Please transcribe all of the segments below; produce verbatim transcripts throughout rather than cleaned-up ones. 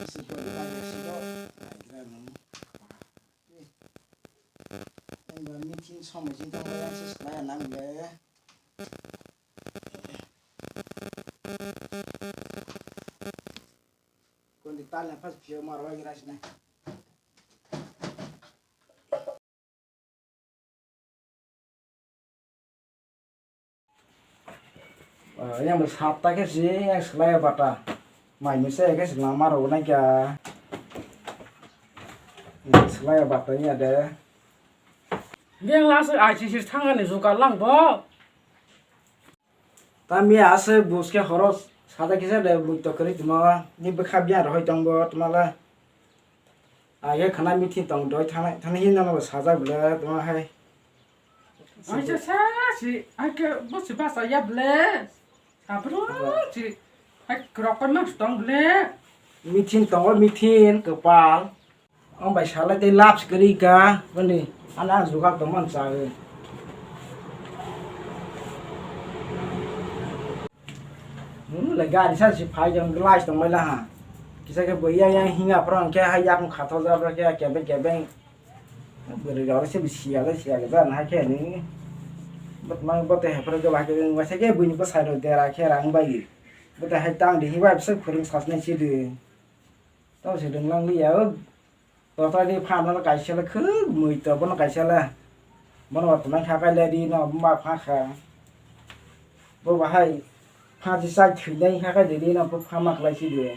Siko, siko. Ang ba meeting somai sing tong yang se slaya nang le. Kon di tal na pas pio mar wa gira sina. Ah, yang bo sapta khe si yang slaya bata. Mai misa khe si lama rw nai kya. Slaya bata ya de. Yang last I C C thangani jugal lang bo. Tamni aswk buj khe horo sajak kisa de buj tok kwrwi tongma ni bwkha biyang rohoi tongbo twmala. Age khana meeting tong doi thana thana hin nang sajak bwle twma hai. Aisa sa si ake bo si basa ya bwle. Sabro si hai krok ma tong bwle. Meeting tongo meeting kwpal. Ang bai salai tei lab se kwrwi ka bini, ano ang jugal tongmani chawi. Hmm, le gari sa si phai jang glass tong mai la ha. Kisa khe bo yang yang hinga phro ang khe hai yakung khathok jabra khe kebeng kebeng. Bwrwi rok se siya le siya le jan hai khe ni. Bot mai bot he phro khe ba khe wng ba se khe buini bwsai rok dera khe rang bai. Bot hai tang di hi bai bwsai phwrwng sasnai si di. Tamo se rwnglang liya o. Totadi pha no kaisa le khwk mui to bono kaisa le. Bono ba tunai kha kai le ri no ma pha kha. Bo bahai pha chi sai thwi nai kha kai de ri no bo pha ma klai si de.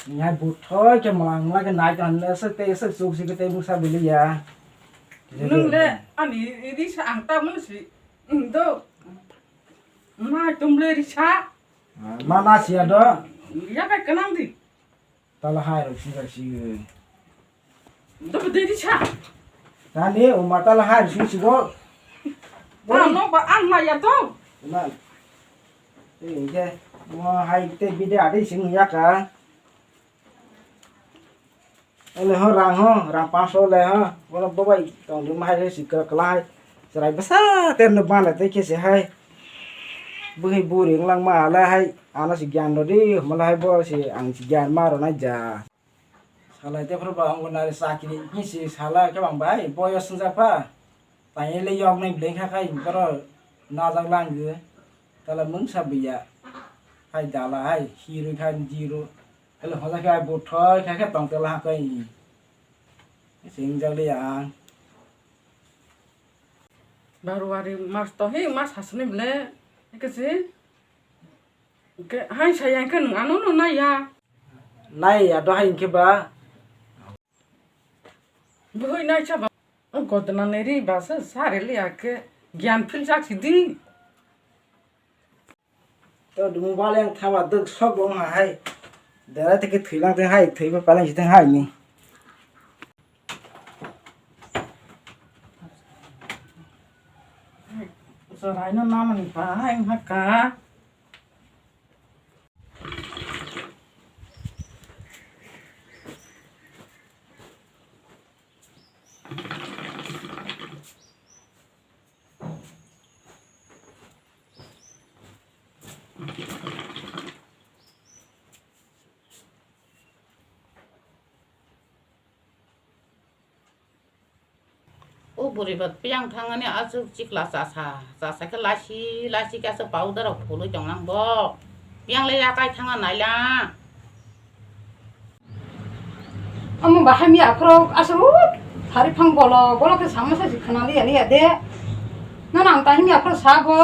Ngai bu thoi ke mlang mlang ke nai kan le se te se suk si ke te musa bili ya. Nung le ani ri sa ang ta mun si. Do. Ma tum le ri sa. Ma na si ya do. Ya kai kanang di. Tala hai rok sing rok sing. Dobo deri cha. Tani uma tala hai rok sing sigo. Ano ba an ma ya to. Iman. Ei je mo hai te bide ade sing ya ka. Ele ho rang ho rang paso le ho. Bono bobai tong di ma hai sing kala hai. Serai basa ter no bana te khe se hai. Bwhi buri wnglang ma le hai. Ano si gyan rodi, mala hai bo si ang si gyan ma rw nai ja. Salai te phuru ba ang nari chakri hi si sala khe bang bai boyos wng jak pha. Tang ele yok nai bwlai kha khai boro najak lang gw. Tala mung sa biya. Hai dala hai hirui kha jiru. Ele hoja khe ai buthoi kha khe tong tela ha kai. Sing jak le ang. Baruari mas to hi mas hasni ble. Ke si. Ke hai saya ke nung ano no na ya. Nai ya do hai ke ba. Bhoi nai cha ba. Godna neri ba sa sare le ya ke gyan phil jak si di. To dumu baleng thama duk sok bo ha hai. Dera te ke thwilang te hai thwi pa palang si te hai ni. Soraino namani bahai wngkha. O bwrwi ba piyang thangani aswk chikla chasa, chasa khe lasi lasi khe aswk powder rok phulwi tonglang bo. Piyang le yakai thangna naila. Omo bahai miya aphuru aswk thari phang bolo, bolo khe sama se khna liya liya de. Nana ang tahini aphuru sa bo.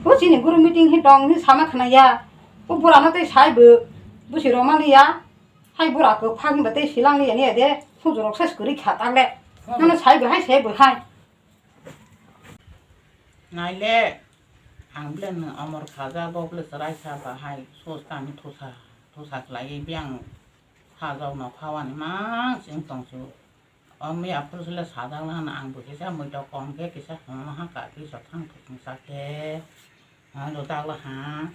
O chini guru meeting hi tong hi sama khna ya. O bura no tei sai bo. Busi roma liya. Hai bura kwphang hinba tei silang liya niya de, sujurok ses kwrwi kha takle. Nano sai bo hai, sai bo hai. Naile, ang bile nwng omor khaja, bo bile chwrai kha ba hai, sos tani thusa, thusa khlaiwi biyang sajokno phawani mang sing tongsu. O miya phuru sile sajak nang ang bo kisa muitok kom khe kisa hwnma ha ka kisa thang thung sa khe. Ang do dagla ha.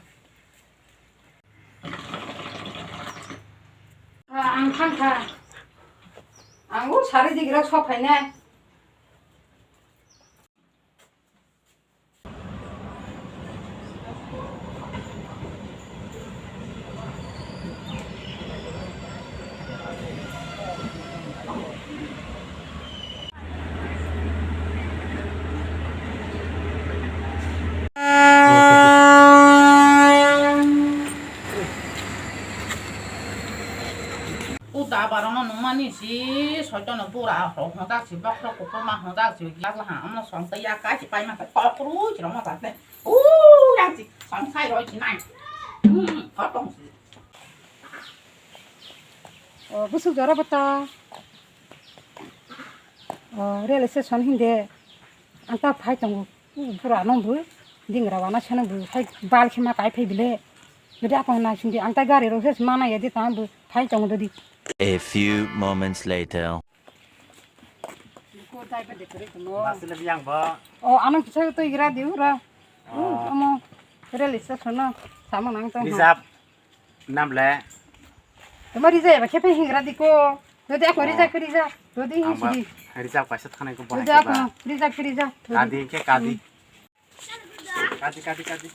Ang thang kha. Ang o sari digira sok phainai. Uta barono nungmani si soitono pura rok hwnjak si bokhorok kuphurma hwnjak si yak laha amno song tei yak kai si paima khe kokrwi si rok ma tate. U yang si song sai roi si nai. Hmm, kotong si. O, busuk jora bata. O, rail station hindi. Ang ta phai tongo. Pura nong bu. Dingra wana sana bu. Hai bal khima kai phai bile. Bide akong na sindi. Ang ta gari ro ses mana ya di tang bu. Phai tongo di. A few moments later. Ko tai pe dekore ko. Masile biang bo. O, anong kisa to igra di ura. O. Amo. Rail station no. Sama nang tong. Reserve. Nam le. Tama rija eba khe phai hingra di ko. Dodi ako rija ko rija. Dodi hin sidi. Rija paisa thanai ko. Dodi ako rija ko rija. Kadi ke kadi. Kadi kadi kadi.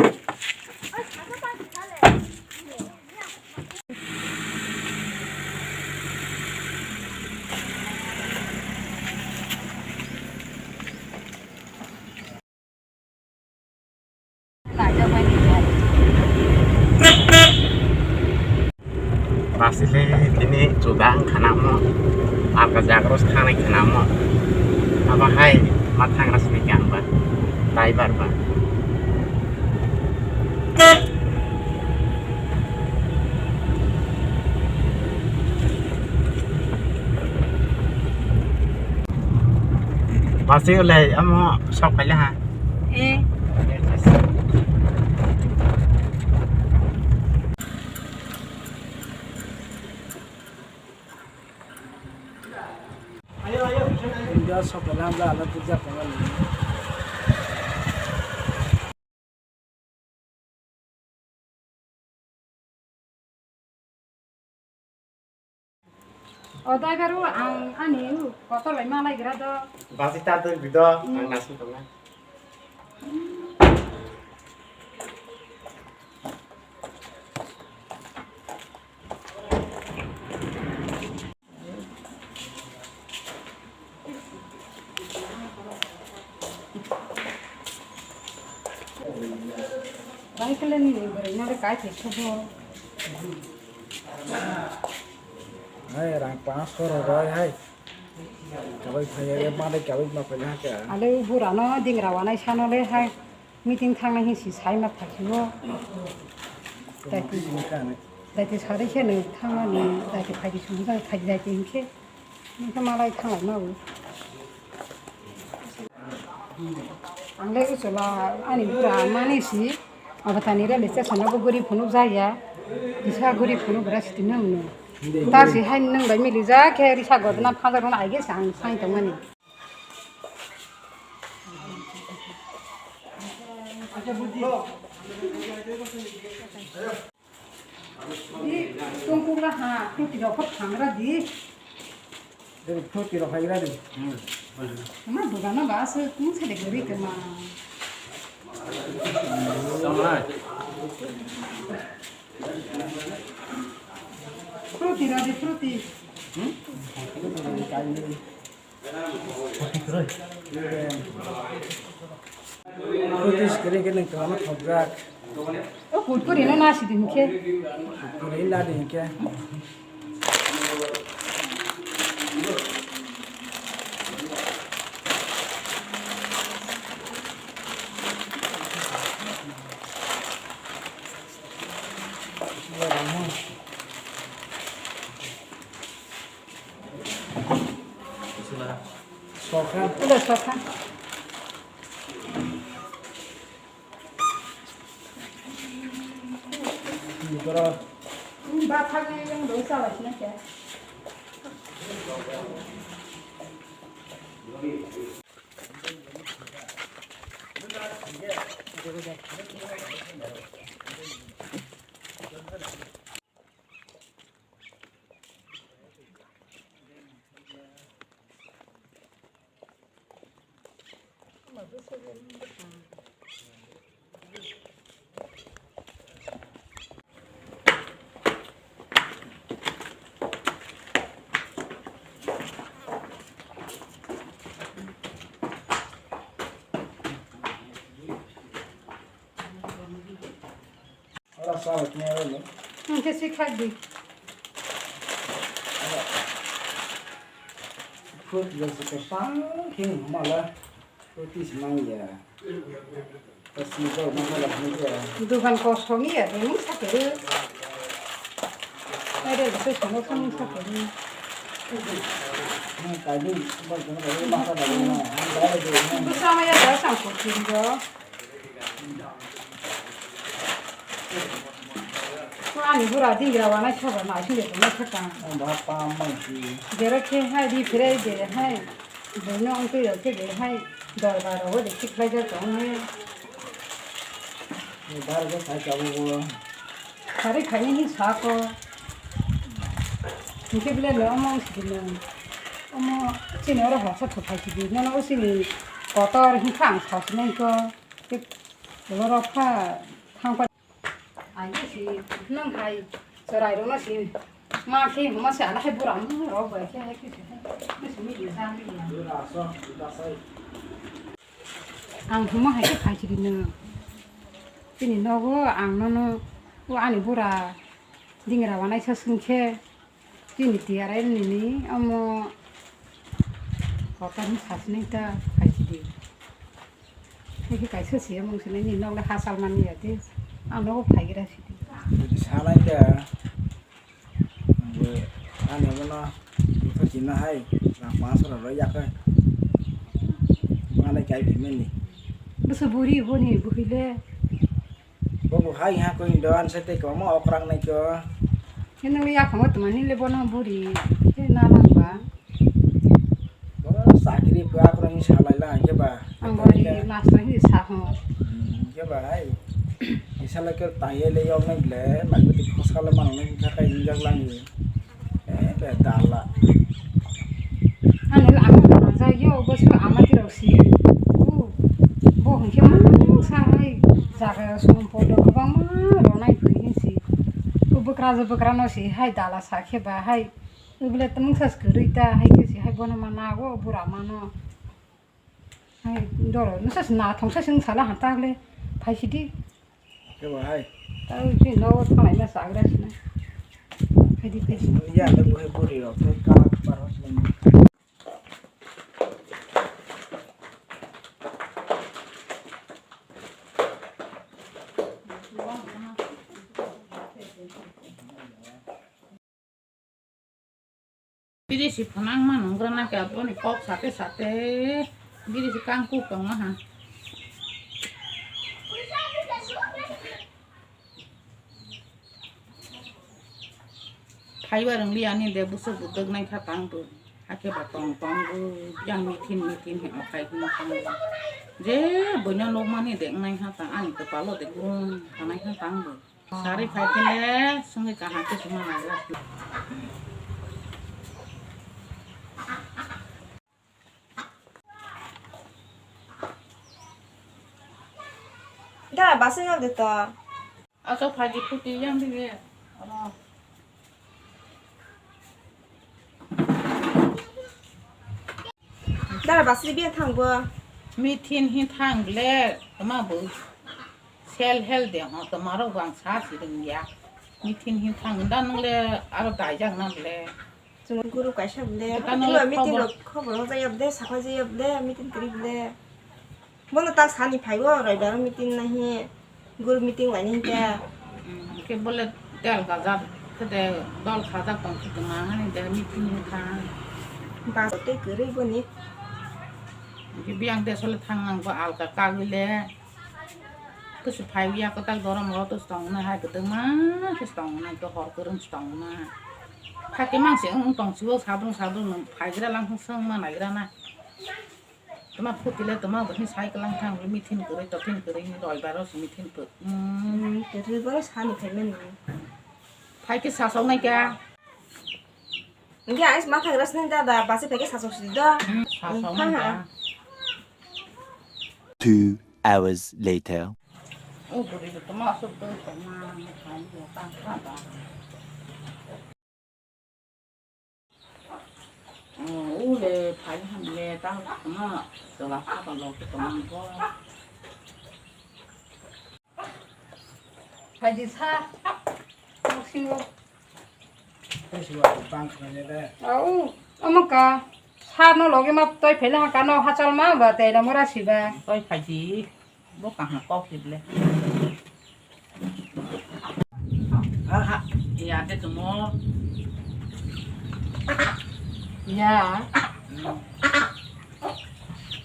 Basile tini chuda wngkha namo, alka jaga ro thangnai kha namo, abo hai ma thangra sini khe ang ba, driver ba. Basi ulai amo sok paila ha. Eh. India sok paila hamla ala tijak paila. O driver o ang ani u kotor bai malai gra do. Basi ta doi bido ang nasing tongo. Bike le ni bwrwi no le kai thai khe bo. Hai rang paanch sho rw rw hai. Kabai phai ya, ma dai kabai ma phai na ka. Ale u bura no dingra wanai sano le hai. Meeting thangnai hinsi sai ma phaisio. Daiti, daiti sari khe nung thangmani, daiti phaidi sumjak, phaidi daiti hinkhe, hinkhe malai thanglai mawi. Ang le uchola ani bura mani si, Abatani railway station no bo guri phunuk jaya, kisa guri phunuk bura siti nung nung. Ta si hai nung bai mili ja khe risa godna phajar rwna aige se ang sai tongmani. Di, tongkukra ha, fruti rok pho thangra di. Fruti rok haigra di. Ma dogano ba se kung se de gori ke ma. Fruti ra di, fruti. Fruti skiri ke nang tama thokjak. O kurkure no nasi din ke. Kurkure la din ke. Sokha. Udah sokha. Ini bara. Ini bathagwi yang dosa lah sini ya. Ora sawa knya ro. Hwnkhe swi khak di. Ora Roti bai se kwchang khe wngmala, roti se mang ya. Kasi jok mang la hwn ya. Dukan kosong ya, ini sakhe. Ada itu sama sama sakhe. Ini tadi bang kena tadi makan lagi na. Ada ada. Bersama ya, dah sangkut juga. Ani bura dingra wana chaba na sile na chaka. Ba pa ma si. Jere khe hai di phre de hai. Bono ongtwi rok khe de hai. Dorbar ro de thik lai ja tong ne. Ni bar go sai ka bo. Sari khai ni sa ko. Ni khe bile no mo si no. Omo chini oro hasa thupai si di. No no chini kotor hin khang sa si nai ko. Borok kha thangpa. Ai si nang hai chwrai rok no si ma si ma si ala hai bura mu rok bai khe hai khe si hai. Ma si mi di sa mi ya. Ang huma hai khe phai si di no. Chini nogo ang nono o ani bura dingra wanai sa swng khe. Chini T R L nini omo kotor ni sasini ta kaisidi. Niki kaisa siya mung sini ni nok le hasal mani ya di. Ang nogo phaigira sidi. Salai da. Nangbo ani bono butha china hai rang pangaso rok roi yakhai. Malai kai phimani. Bwsa buri boni buhile. Bo bo hai ha koi do an se te ko mo okrak nai ko. Hino ya kamo tuma ni le bono buri. He na nang ba. Bo sakri ba ko ni salai la ke ba. Ang bori master hi sa ho. Hmm, ke ba hai. Isala ke tang ye le yom nai le, mai ko ti khosal man nai ka kai jak lang ni. Eh, be dala. Ano, ano, ano, ja, yo, bo su ama ti rok si. Bu, bo hwnkhe mung sa hai jaga song podo kwbangma ronai phai hin si. Bu bwkra je bwkra no si hai dala sa khe ba hai. Ubile mung sa kwrwi ta hai khe si hai bono ma nago bura mano. Hai doro no sa na thong sa sing sala han ta le phai si di. Kebo hai. Tao chini nogo thanglai ma chagra sina. Phaidi, phaidi. Ya, le bo hai buri rok, le kala kala rok sina. Biri si phunang ma nung gra na khe aboni kok sate sate biri si kang kuk tong ma ha. Phaibar wng li ani de bwswk bwdwk nai kha tang bo. Hakhe ba tong tong bo yang mithin mithin hino khai hino tang bo. Je boino nukmani de wngnai kha tang ani kwpalo de grum thanai kha tang bo. Sari phai khe le swngwi kaham khe swngma naigra. Da, basa yok de to. Acha phaidi phuti yang dige. Oro. Dara basri biya thang bo. Mithin hi thang le, tama bo. Sel hel de ho, tama rok bang sa si rung ya. Mithin hi thang da nung le, aro dai jak na le. Chwng guru kaisa bole. Tamo tamo le meeting khobor. Rok khobor hojai ya bole, sakhai jai ya bole, meeting kwrwi bole. Bono ta sani phaibo, roibaro meeting nahi, guru meeting laini hinkhe. Hmm, hinkhe bole tel kajak, khe de dol kajak tong khe tongma hani de meeting wngkha. Bus tei kwrwi boni. Hinkhe biyang de sole thang nang bo alka kagwi le. Kusu phai ya kwtal dorom ro to stong na hai kwtwma khe stong na to hor kwrwng stong na. Phati mang se wng tong sibo sabrung sabrung nang phaigra lang swng ma naigra na. Tama phuti le tama bo hin sai kwlang thang meeting kwrwi to phin kwrwi ni roibaro se meeting kwrwi. Hmm, kwrwi boro sani phai mani. Phai khe sasok nai kha. Hinkhe ais ma thagra sini dada basi phai khe sasok sidi da. Hmm, sasok nai kha. Two hours later. O buri bo tama asuk dong tama. Ule phai hamle ta ma tola pha ba lo to ma bo. Phai di sa. Musingo. Tei si wa bang khna le de. Au, omo ka. Sar no logi ma toi phela hangka no hachal ma ba tei na mora siba. Toi phaji. Bo kaham kok si ble. Ha, ha. Ya, de tumo. Ya. Hmm.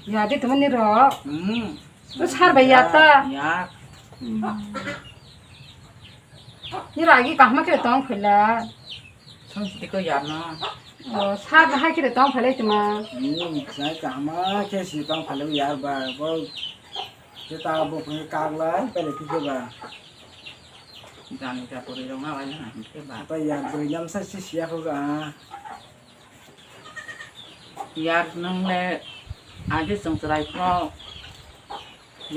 Ya, de tumo ni ro. Hmm. Tu sar bai ya ta. Ya. Hmm. Ni ragi kahma khe tong phela. Song siti ko ya no. Oh, sar hai khe tong phela tuma. Hmm, sai kahma khe si tong phela ya ba. Bo Khe ta bo phunui kak lai, pele khe ba. Jani ta pori rok ma bai na, khe ba. Ata yar bwrwi yamsa si siya kho ga. Yar nung le age chwng chwrai phro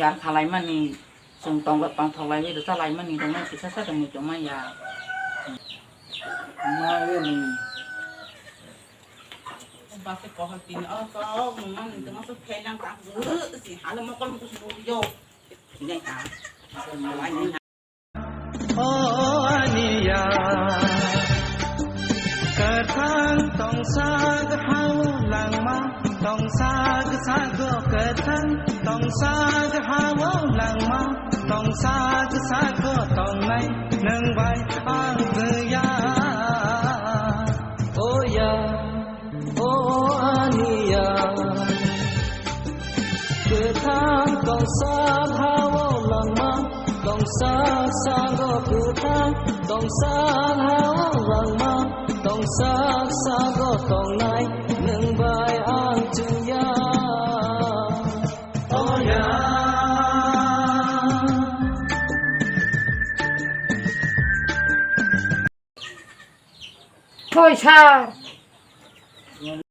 yar khalai mani, chwng tong tong thok lai wi cha lai mani, tong mani kisa sa tong tong ma ya. Ma ye ni. Basi kohol tini, oh, kok, mama, nung tengah su phelang tak, si, hala mokol mokol su yo. Ini ha. O aniya, kwthang tongsak hao langma, tongsak sago kwthang, tongsak hao langma, tongsak sago tongnai, nwng bai ang thwiya. O ya, o aniya. Kwthang tongsa hao langma, tongsa sago kwthang, tongsa hao langma, tongsa sago tongnai, nwng bai ang chwngya. O ya. Hoi sir.